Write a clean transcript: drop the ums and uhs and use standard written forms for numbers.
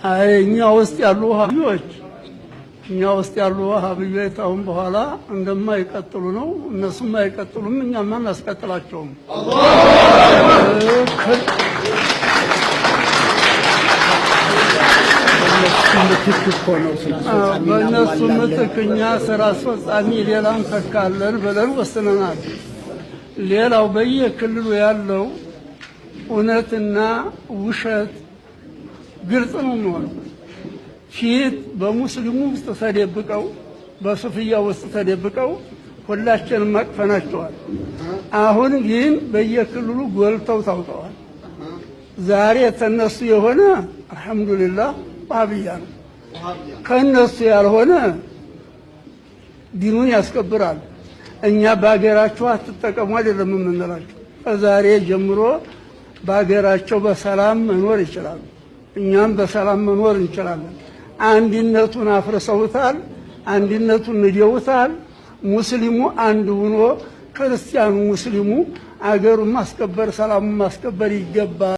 አይ እኛ ውስጥ ያሉ ወሃቢዮች አሁን በኋላ እንደማይቀጥሉ ነው። እነሱም አይቀጥሉም፣ እኛም አናስቀጥላቸውም። በእነሱ ምትክ እኮ ነው ስራ አስፈጻሚ። በእነሱ ምትክ እኛ ስራ አስፈጻሚ ሌላ እንተካለን ብለን ወስነናል። ሌላው በየክልሉ ያለው እውነትና ውሸት ግልጽ ነው የሚሆነው። ፊት በሙስሊሙ ውስጥ ተደብቀው፣ በሱፍያ ውስጥ ተደብቀው ሁላችንም አቅፈናቸዋል። አሁን ግን በየክልሉ ጎልተው ታውቀዋል። ዛሬ ተነሱ የሆነ አልሐምዱሊላህ ዋሃብያ ነው። ከእነሱ ያልሆነ ዲኑን ያስከብራል። እኛ በሀገራችሁ አትጠቀሙ አይደለም የምንላቸው። ከዛሬ ጀምሮ በሀገራቸው በሰላም መኖር ይችላሉ። እኛም በሰላም መኖር እንችላለን። አንድነቱን አፍርሰውታል። አንድነቱን ንደውታል። ሙስሊሙ አንድ ሆኖ ክርስቲያኑ ሙስሊሙ አገሩን ማስከበር ሰላሙን ማስከበር ይገባል።